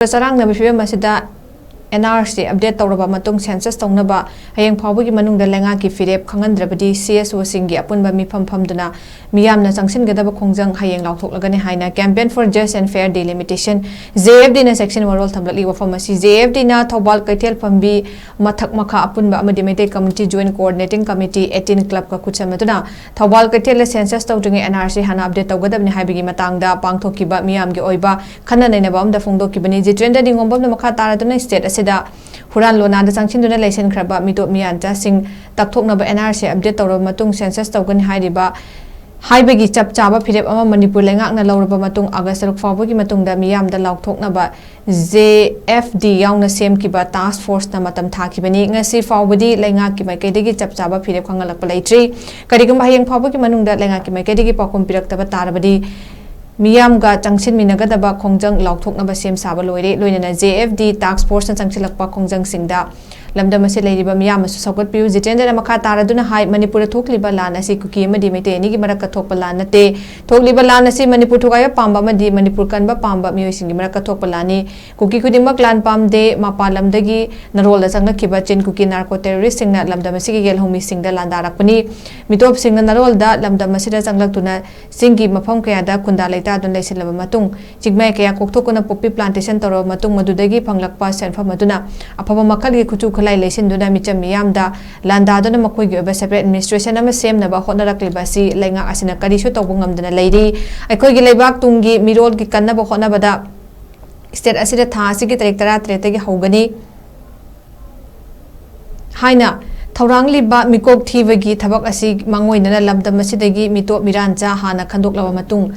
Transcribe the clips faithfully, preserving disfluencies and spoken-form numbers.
ꯆꯔꯥꯡꯅꯕ ꯐꯤꯕꯝ ꯑꯁꯤꯗ ꯑꯦꯟ ꯑꯥꯔ ꯁꯤ ꯑꯞꯗꯦꯠ ꯇꯧꯔꯕ ꯃꯇꯨꯡ ꯁꯦꯟꯁꯁ ꯇꯧꯅꯕ ꯍꯌꯦꯡ ꯐꯥꯎꯕꯒꯤ ꯃꯅꯨꯡꯗ ꯂꯩꯉꯥꯛꯀꯤ ꯐꯤꯔꯦꯞ ꯈꯪꯍꯟꯗ꯭ꯔꯕꯗꯤ ꯁꯤ ꯑꯦꯁ ꯑꯣꯁꯤꯡꯒꯤ ꯑꯄꯨꯟꯕ ꯃꯤꯐꯝ ꯐꯝꯗꯨꯅ ꯃꯤꯌꯥꯝꯅ ꯆꯪꯁꯤꯟꯒꯗꯕ ꯈꯣꯡꯖꯪ ꯍꯌꯦꯡ ꯂꯥꯎꯊꯣꯛꯂꯒꯅꯤ ꯍꯥꯏꯅ Campaign for Just and Fair Delimitation, J F ꯗꯤꯅ ꯆꯦꯛꯁꯤꯟ ꯋꯥꯔꯣꯜ ꯊꯝꯂꯛꯂꯤ꯫ ꯋꯥꯐꯝ ꯑꯁꯤ ꯖꯦ ꯑꯦꯐ ꯗꯤꯅ ꯊꯧꯕꯥꯜ ꯀꯩꯊꯦꯜ ꯐꯝꯕꯤ ꯃꯊꯛ ꯃꯈꯥ ꯑꯄꯨꯟꯕ ꯑꯃꯗꯤ Meitei Community Joint Coordinating Committee, eighteen Clubꯀ ꯈꯨꯠꯁꯝꯅꯗꯨꯅ Thoubal ꯀꯩꯊꯦꯜꯗ ꯁꯦꯟꯁꯁ ꯇꯧꯗ꯭ꯔꯤꯉꯩ ꯑꯦꯟ ꯑꯥꯔ ꯁꯤ ꯍꯥꯟꯅ ꯑꯞꯗꯦꯠ ꯇꯧꯒꯗꯕꯅꯤ ꯍꯥꯏꯕꯒꯤ ꯃꯇꯥꯡꯗ ꯄꯥꯡꯊꯣꯛꯈꯤꯕ ꯃꯤꯌꯥꯝꯒꯤ ꯑꯣꯏꯕ ꯈꯟꯅ ꯅꯩꯅꯕ ꯑꯃꯗ ꯐꯣꯡꯗꯣꯛꯈꯤꯕꯅꯤ꯫ ꯖꯤꯇꯦꯟꯗ꯭ꯔ ꯅꯤꯉꯣꯝꯕꯝꯅ ꯃꯈꯥ ꯇꯥꯔꯗꯨꯅ ꯁ꯭ꯇꯦꯠ ꯑꯁꯤꯗ ꯍꯨꯔꯥꯟ ꯂꯣꯟꯅꯥꯗ ꯆꯪꯁꯤꯟꯗꯨꯅ ꯂꯩꯁꯤꯟꯈ꯭ꯔꯕ ꯃꯤꯇꯣꯞ ꯃꯤꯌꯥꯟꯆꯥꯁꯤꯡ ꯇꯛꯊꯣꯛꯅꯕ ꯑꯦꯟ ꯑꯥꯔ ꯁꯤ ꯑꯞꯗꯦꯠ ꯇꯧꯔꯕ ꯃꯇꯨꯡ ꯁꯦꯟꯁꯁ ꯇꯧꯒꯅꯤ ꯍꯥꯏꯔꯤꯕ ꯍꯥꯏꯕꯒꯤ ꯆꯞ ꯆꯥꯕ ꯐꯤꯔꯦꯞ ꯑꯃ ꯃꯅꯤꯄꯨꯔ ꯂꯩꯉꯥꯛꯅ ꯂꯧꯔꯕ ꯃꯇꯨꯡ ꯑꯥꯒꯁ ꯇꯔꯨꯛ ꯐꯥꯎꯕꯒꯤ ꯃꯇꯨꯡꯗ ꯃꯤꯌꯥꯝꯗ ꯂꯥꯎꯊꯣꯛꯅꯕ ꯖꯦ ꯑꯦꯐ ꯗꯤ ꯌꯥꯎꯅ ꯁꯦꯝꯈꯤꯕ ꯇꯥꯁꯛ ꯐꯣꯔꯁꯅ ꯃꯇꯝ ꯊꯥꯈꯤꯕꯅꯤ꯫ ꯉꯁꯤ ꯐꯥꯎꯕꯗꯤ ꯂꯩꯉꯥꯛꯀꯤ ꯃꯥꯏꯀꯩꯗꯒꯤ ꯆꯞ ꯆꯥꯕ ꯐꯤꯔꯦꯞ ꯈꯪꯍꯜꯂꯛꯄ ꯂꯩꯇ꯭ꯔꯤ꯫ ꯀꯔꯤꯒꯨꯝꯕ ꯍꯌꯦꯡ ꯐꯥꯎꯕꯒꯤ ꯃꯅꯨꯡꯗ ꯂꯩꯉꯥꯛꯀꯤ ꯃꯥꯏꯀꯩꯗꯒꯤ ꯄꯥꯎꯈꯨꯝ ꯄꯤꯔꯛꯇꯕ ꯇꯥꯔꯕꯗꯤ ꯃꯤꯌꯥꯝꯒ ꯆꯪꯁꯤꯟꯃꯤꯟꯅꯒꯗꯕ ꯈꯣꯡꯖꯪ ꯂꯥꯎꯊꯣꯛꯅꯕ ꯁꯦꯝ ꯁꯥꯕ ꯂꯣꯏꯔꯦ꯫ ꯂꯣꯏꯅꯅ ꯖꯦ ꯑꯦꯐ ꯗꯤ ꯇꯥꯁꯛ ꯐꯣꯔꯁꯅ ꯆꯪꯁꯤꯜꯂꯛꯄ ꯈꯣꯡꯖꯪꯁꯤꯡꯗ ꯂꯝꯗꯝ ꯑꯁꯤꯗ ꯂꯩꯔꯤꯕ ꯃꯤꯌꯥꯝꯅꯁꯨ ꯁꯧꯒꯠꯄꯤꯌꯨ꯫ ꯖꯤꯇꯦꯟꯗ꯭ꯔꯅ ꯃꯈꯥ ꯇꯥꯔꯗꯨꯅ ꯍꯥꯏ, ꯃꯅꯤꯄꯨꯔꯗ ꯊꯣꯛꯂꯤꯕ ꯂꯥꯟ ꯑꯁꯤ ꯀꯨꯀꯤ ꯑꯃꯗꯤ ꯃꯩꯇꯩ ꯑꯅꯤꯒꯤ ꯃꯔꯛꯇ ꯊꯣꯛꯄ ꯂꯥꯟ ꯅꯠꯇꯦ꯫ ꯊꯣꯛꯂꯤꯕ ꯂꯥꯟ ꯑꯁꯤ ꯃꯅꯤꯄꯨꯔ ꯊꯨꯒꯥꯏꯕ ꯄꯥꯝꯕ ꯑꯃꯗꯤ ꯃꯅꯤꯄꯨꯔ ꯀꯟꯕ ꯄꯥꯝꯕ ꯃꯤꯑꯣꯏꯁꯤꯡꯒꯤ ꯃꯔꯛꯇ ꯊꯣꯛꯄ ꯂꯥꯟꯅꯤ꯫ ꯀꯨꯀꯤ ꯈꯨꯗꯤꯡꯃꯛ ꯂꯥꯟ ꯄꯥꯝꯗꯦ꯫ ꯃꯄꯥꯟ ꯂꯝꯗꯒꯤ ꯅꯔꯣꯜꯗ ꯆꯪꯂꯛꯈꯤꯕ ꯆꯤꯟ ꯀꯨꯀꯤ ꯅꯥꯔꯀꯣ ꯇꯦꯔꯣꯔꯤꯁꯁꯤꯡꯅ ꯂꯝꯗꯝ ꯑꯁꯤꯒꯤ ꯌꯦꯜꯍꯧꯃꯤꯁꯤꯡꯗ ꯂꯥꯟꯗꯥꯔꯛꯄꯅꯤ꯫ ꯃꯤꯇꯣꯞꯁꯤꯡꯅ ꯅꯔꯣꯜꯗ ꯂꯝꯗꯝ ꯑꯁꯤꯗ ꯆꯪꯂꯛꯇꯨꯅ ꯆꯤꯡꯒꯤ ꯃꯐꯝ ꯀꯌꯥꯗ ꯈꯨꯟꯗꯥ ꯂꯩꯇꯥꯗꯨꯅ ꯂꯩꯁꯤꯜꯂꯕ ꯃꯇꯨꯡ, ꯆꯤꯡꯃꯥꯏ ꯀꯌꯥ ꯀꯣꯛꯊꯣꯛꯇꯨꯅ ꯄꯣꯄꯤ ꯄ꯭ꯂꯥꯟꯇꯦꯁꯟ ꯇꯧꯔꯕ ꯃꯇꯨꯡ, ꯃꯗꯨꯗꯒꯤ ꯐꯪꯂꯛꯄ ꯁꯦꯟꯐꯝ ꯑꯗꯨꯅ ꯑꯐꯕ ꯃꯈꯜꯒꯤ ꯈꯨꯠꯁꯨ ꯈꯨꯠꯂꯥꯏ ꯂꯩꯁꯤꯟꯗꯨꯅ ꯃꯤꯆꯝ ꯃꯤꯌꯥꯝꯗ ꯂꯥꯟꯗꯥꯗꯨꯅ ꯃꯈꯣꯏꯒꯤ ꯑꯣꯏꯕ ꯁꯦꯄꯔꯦꯠ ꯑꯦꯗꯃꯤꯅꯤꯁꯇ꯭ꯔꯦꯁꯟ ꯑꯃ ꯁꯦꯝꯅꯕ ꯍꯣꯠꯅꯔꯛꯂꯤꯕ ꯑꯁꯤ ꯂꯩꯉꯥꯛ ꯑꯁꯤꯅ ꯀꯔꯤꯁꯨ ꯇꯧꯕ ꯉꯝꯗꯅ ꯂꯩꯔꯤ꯫ ꯑꯩꯈꯣꯏꯒꯤ ꯂꯩꯕꯥꯛ ꯇꯨꯡꯒꯤ ꯃꯤꯔꯣꯜꯒꯤ ꯀꯟꯅꯕ ꯍꯣꯠꯅꯕꯗ ꯁ꯭ꯇꯦꯠ ꯑꯁꯤꯗ ꯊꯥ ꯑꯁꯤꯒꯤ ꯇꯥꯔꯤꯛ ꯇꯔꯥꯇꯔꯦꯠꯇꯒꯤ ꯍꯧꯒꯅꯤ ꯍꯥꯏꯅ ꯊꯧꯔꯥꯡꯂꯤꯕ ꯃꯤꯀꯣꯛ ꯊꯤꯕꯒꯤ ꯊꯕꯛ ꯑꯁꯤ ꯃꯥꯡꯑꯣꯏꯅꯅ ꯂꯝꯗꯝ ꯑꯁꯤꯗꯒꯤ ꯃꯤꯇꯣꯞ ꯃꯤꯔꯥꯟꯆꯥ ꯍꯥꯟꯅ ꯈꯟꯗꯣꯛꯂꯕ ꯃꯇꯨꯡ,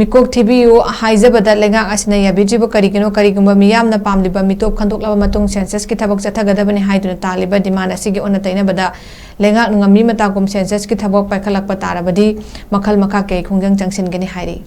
ꯃꯤꯀꯣꯛ ꯊꯤꯕꯤꯌꯨ ꯍꯥꯏꯖꯕꯗ ꯂꯩꯉꯥꯛ ꯑꯁꯤꯅ ꯌꯥꯕꯤꯗ꯭ꯔꯤꯕ ꯀꯔꯤꯒꯤꯅꯣ? ꯀꯔꯤꯒꯨꯝꯕ ꯃꯤꯌꯥꯝꯅ ꯄꯥꯝꯂꯤꯕ ꯃꯤꯇꯣꯞ ꯈꯟꯗꯣꯛꯂꯕ ꯃꯇꯨꯡ ꯁꯦꯟꯁꯁꯀꯤ ꯊꯕꯛ ꯆꯠꯊꯒꯗꯕꯅꯤ ꯍꯥꯏꯗꯨꯅ ꯇꯥꯜꯂꯤꯕ ꯗꯤꯃꯥꯟ ꯑꯁꯤꯒꯤ ꯑꯣꯟꯅ ꯇꯩꯅꯕꯗ ꯂꯩꯉꯥꯛꯅ ꯉꯝꯃꯤ ꯃꯇꯥꯒꯨꯝ ꯁꯦꯟꯁꯁꯀꯤ ꯊꯕꯛ ꯄꯥꯏꯈꯠꯂꯛꯄ ꯇꯥꯔꯕꯗꯤ ꯃꯈꯜ ꯃꯈꯥ ꯀꯌꯥ ꯈꯣꯡꯖꯪ ꯆꯪꯁꯤꯟꯒꯅꯤ ꯍꯥꯏꯔꯤ꯫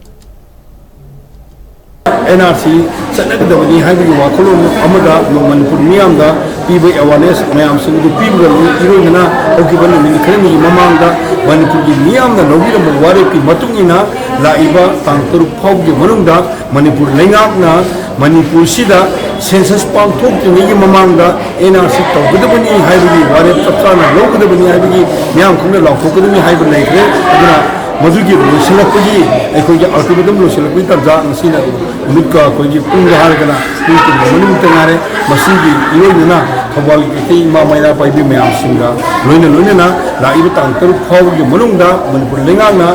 ꯑꯦꯟ ꯑꯥꯔ ꯁꯤ ꯆꯠꯅꯒꯗꯕꯅꯤ ꯍꯥꯏꯕꯒꯤ ꯋꯥꯈꯜꯂꯣꯟ ꯑꯃꯗ ꯃꯅꯤꯄꯨꯔ ꯃꯤꯌꯥꯝꯗ ꯄꯤꯕ ꯑꯦꯋꯥꯔꯅꯦꯁ ꯃꯌꯥꯝꯁꯤꯡ ꯑꯗꯨ ꯄꯤꯕꯒ ꯏꯔꯣꯏꯅꯅ ꯍꯧꯈꯤꯕ ꯅꯨꯃꯤꯠ ꯈꯔꯅꯤꯒꯤ ꯃꯃꯥꯡꯗ ꯃꯅꯤꯄꯨꯔꯒꯤ ꯃꯤꯌꯥꯝꯅ ꯂꯧꯕꯤꯔꯝꯕ ꯋꯥꯔꯦꯞꯀꯤ ꯃꯇꯨꯡ ꯏꯟꯅ ꯂꯥꯛꯏꯕ ꯇꯥꯡ ꯇꯔꯨꯛ ꯐꯥꯎꯕꯒꯤ ꯃꯅꯨꯡꯗ ꯃꯅꯤꯄꯨꯔ ꯂꯩꯉꯥꯛꯅ ꯃꯅꯤꯄꯨꯔꯁꯤꯗ ꯁꯦꯟꯁꯁ ꯄꯥꯡꯊꯣꯛꯇ꯭ꯔꯤꯉꯩꯒꯤ ꯃꯃꯥꯡꯗ ꯑꯦꯟ ꯑꯥꯔ ꯁꯤ ꯇꯧꯒꯗꯕꯅꯤ ꯍꯥꯏꯕꯒꯤ ꯋꯥꯔꯦꯞ ꯆꯞ ꯆꯥꯅ ꯂꯧꯒꯗꯕꯅꯤ ꯍꯥꯏꯕꯒꯤ ꯃꯤꯌꯥꯝ ꯈꯨꯝꯅ ꯂꯥꯎꯊꯣꯛꯀꯗꯕꯅꯤ ꯍꯥꯏꯕ ꯂꯩꯈ꯭ꯔꯦ꯫ ꯑꯗꯨꯅ ꯃꯗꯨꯒꯤ ꯂꯣꯏꯁꯤꯜꯂꯛꯄꯒꯤ, ꯑꯩꯈꯣꯏꯒꯤ ꯑꯜꯇꯤꯃꯦꯇꯝ ꯂꯣꯏꯁꯤꯜꯂꯛꯄꯒꯤ ꯇꯥꯟꯖꯥ ꯉꯁꯤꯅ ꯅꯨꯃꯤꯠꯀ ꯑꯩꯈꯣꯏꯒꯤ ꯄꯨꯡꯗ ꯍꯥꯏꯔꯒꯅ ꯄꯨꯡ ꯀꯨꯟꯒꯤ ꯃꯅꯨꯡꯗ ꯉꯥꯏꯔꯦ꯫ ꯃꯁꯤꯒꯤ ꯏꯔꯣꯏꯅꯅ ꯊꯧꯕꯥꯜꯒꯤ ꯀꯩꯊꯦꯜ ꯏꯃꯥ ꯃꯩꯔꯥ ꯄꯥꯏꯕꯤ ꯃꯌꯥꯝꯁꯤꯡꯒ ꯂꯣꯏꯅ ꯂꯣꯏꯅꯅ ꯂꯥꯛꯏꯕ ꯇꯥꯡ ꯇꯔꯨꯛ ꯐꯥꯎꯕꯒꯤ ꯃꯅꯨꯡꯗ ꯃꯅꯤꯄꯨꯔ ꯂꯩꯉꯥꯛꯅ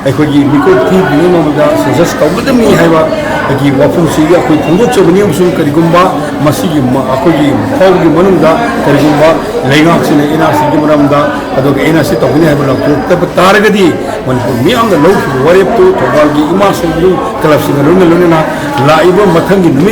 ꯑꯩꯈꯣꯏꯒꯤ ꯃꯤꯀꯣꯛ ꯊꯤꯗ꯭ꯔꯤꯉꯩ ꯃꯃꯥꯡꯗ ꯁꯦꯟꯁꯁ ꯇꯧꯒꯗꯕꯅꯤ ꯍꯥꯏꯕ ꯑꯩꯒꯤ ꯋꯥꯐꯝꯁꯤꯒꯤ ꯑꯩꯈꯣꯏ ꯐꯣꯡꯗꯣꯛꯆꯕꯅꯤ꯫ ꯑꯃꯁꯨꯡ ꯀꯔꯤꯒꯨꯝꯕ ꯃꯁꯤꯒꯤ ꯃ-, ꯑꯩꯈꯣꯏꯒꯤ ꯐꯥꯎꯕꯒꯤ ꯃꯅꯨꯡꯗ ꯀꯔꯤꯒꯨꯝꯕ ꯂꯩꯉꯥꯛꯁꯤꯅ ꯑꯦꯟ ꯑꯥꯔ ꯁꯤꯒꯤ ꯃꯔꯝꯗ, ꯑꯗꯨꯒ ꯑꯦꯟ ꯑꯥꯔ ꯁꯤ ꯇꯧꯒꯅꯤ ꯍꯥꯏꯕ ꯂꯥꯎꯊꯣꯛꯇꯕ ꯇꯥꯔꯒꯗꯤ, ꯃꯅꯤꯄꯨꯔ ꯃꯤꯌꯥꯝꯅ ꯂꯧꯈꯤꯕ ꯋꯥꯔꯦꯞꯇꯨ ꯊꯧꯕꯥꯜꯒꯤ ꯏꯃꯥꯁꯤꯡ, ꯀ꯭ꯂꯕꯁꯤꯡꯒ ꯂꯣꯏꯅ ꯂꯣꯏꯅꯅ ꯂꯥꯛꯏꯕ ꯃꯊꯪꯒꯤ ꯅꯨꯃꯤꯠ